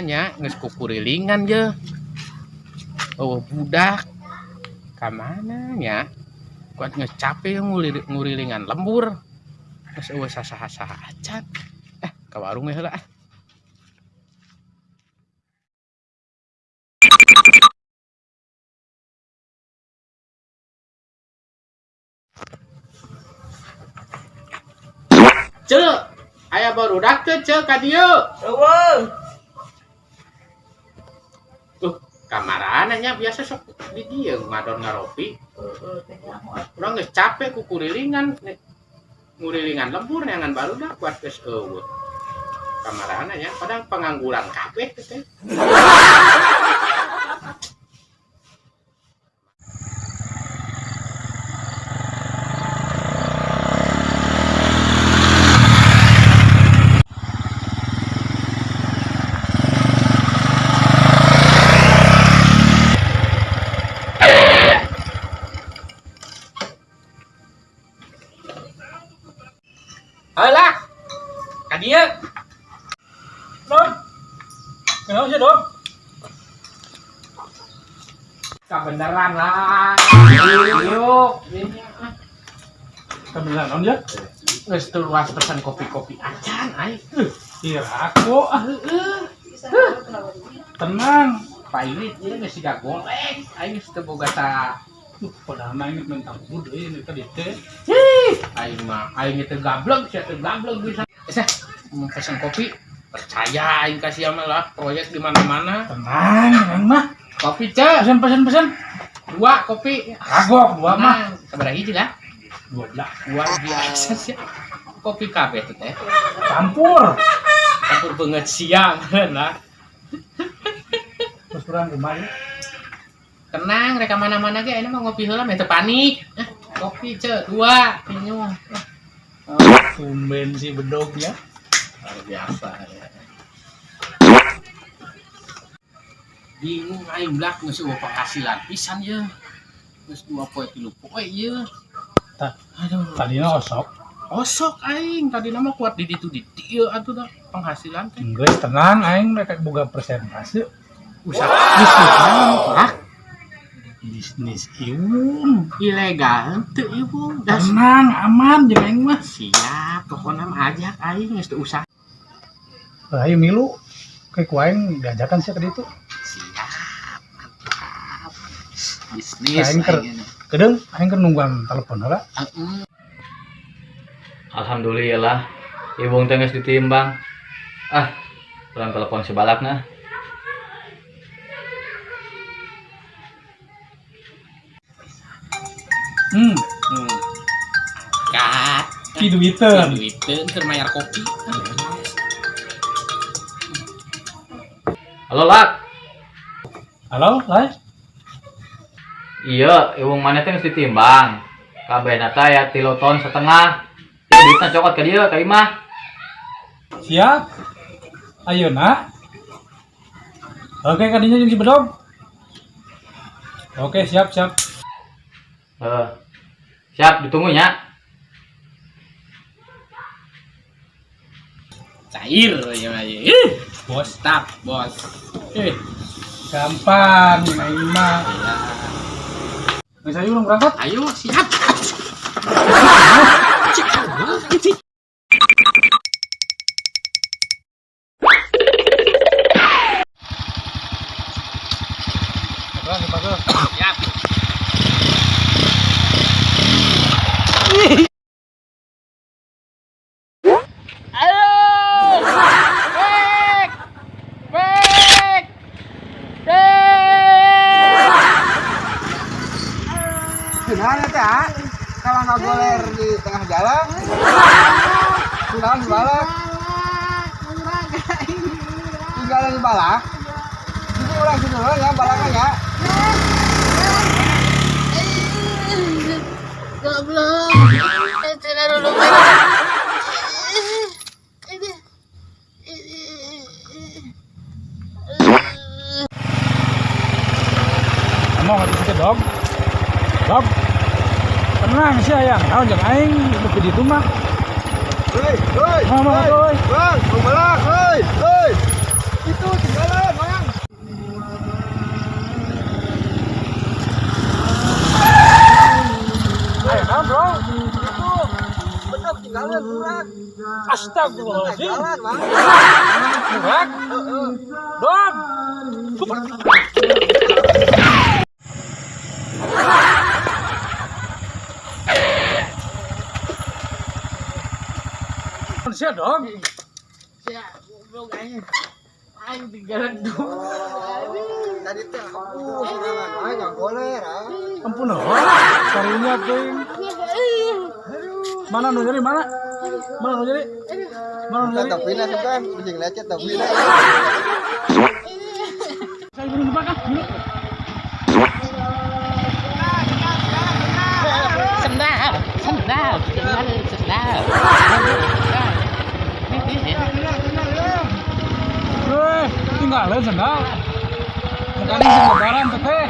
Mana nya geus kukurilingan je. Oh, budak. Ka mana nya? Kuat geus capek ngurilingan lembur. Geus eueuh sasaha-saha acan. Ka warung we heula ah. Ceu, aya barudak teu ceu ka dieu? Eueuh. Tuh, kamarana nya biasa sok di dieu ngadon ngaropi. Heeh, teh nyaho atuh. Urang geus capek kukurilingan, ngurilingan lembur neangan barudak kuat geus eueuh. Kamarana nya padahal pengangguran kabeh teh. Alah, ka dieu. Don. Kenapa sih, Don? Kabeneran lah. Yuk, Kebeneran non ya? Geus teu luas pesan kopi-kopi acan aing. Iya, aku ah. Heeh. Tenang. Pailit ieu geus siga golek. Aing geus teu boga ta. Padahal mah aing minta bubur deui ini tadi teh. Hih, aing mah aing teu gablek, sia teu gablek bisa. Eh, mau pesan kopi, percaya aing kasih ama lah proyek di mana-mana. Tenang, aing mah. Kopi, Cek. Pesan pesan pesan. Dua kopi. Kagok dua mah. Sabaraha hiji lah? 12. Luar biasa sih. Kopi kabeh teh teh. Campur. Campur banget siang lah. Terus kurang kumaha ya? Tenang, reka mana-mana ge ayeuna mah ngopi heula meh teu panik. Kopi ce dua pinyuh. Oh, tumben si bedog ya. Luar biasa ya. Bingung aing blak geus eueuh penghasilan pisan ye. Geus 2 poe 3 poe ye. Tah, aduh. Tadina osok. Osok aing tadina mah kuat di ditu di dieu atuh da penghasilan teh. Geus tenang aing rek boga persentase. Usaha bisnis naon, Pak? Bisnis iung. Ilegal teu ieu. Tenang, aman jeung aing mah. Siap, pokona mah ajak aing geus teu usah. Ayo milu. Kayak ku aing diajakan sia ka ditu. Siap, mantap. Bisnis Aing keur aing. Kedeung, aing keur nungguan telepon heula. Heeh. Alhamdulillah, ibung teh geus ditimbang. Ah, urang telepon si Balakna. Kat. Ki duiteun. Ki duiteun keur mayar kopi. Halo, Lak. Halo, Lai. Iya, iwung maneh teh geus ditimbang. Kabehna teh aya 3,5 ton. Ieu duitna cokot ka dieu ka imah. Siap. Ayeuna. Oke, kadinya jeung si Bedog. Oke, siap, siap. Heeh. Siap, ditunggu nya. Cair ya mah. Bos, Stop, bos. Gampang aing mah. Iya. Geus ayo urang berangkat. Ayo, siap. Siap. Ayo. Bek. Bek. Bek. Gimana teh? Ah? Kalau nggak goler di tengah jalan, kunaon dibalak? Tinggal di balak. Jadi orang situ ya balaknya ya. Goblok. Cina dulu. Kamu nggak bisa dog. Dog. Tenang sih ayang. Naon jeung aing nu di ditu mah. Hei, hei, Mama, hei, hei. Bang, mau balak, hei, hei. Itu tinggalan, Mang. Ayo naon, Bro? Itu bener tinggalan murag. Astagfirullahaladzim. Jalan, Mang. Murag. Dog. Sia dog. Sia, goblok aing. Aing tinggalan dua. Tadi teh aku sorangan wae ngagoler, ah. Ampun oh. Karunya teuing. Mana nu nyeri mana? Mana nu nyeri? Mana nu Kan nyeri? tapina kan, bijing lecet tapina. Saya belum lupa kan? Dulu. Sendal, sendal, tinggalan sendal. Weh, tinggalin sendal. Makanya sing lebaran teh.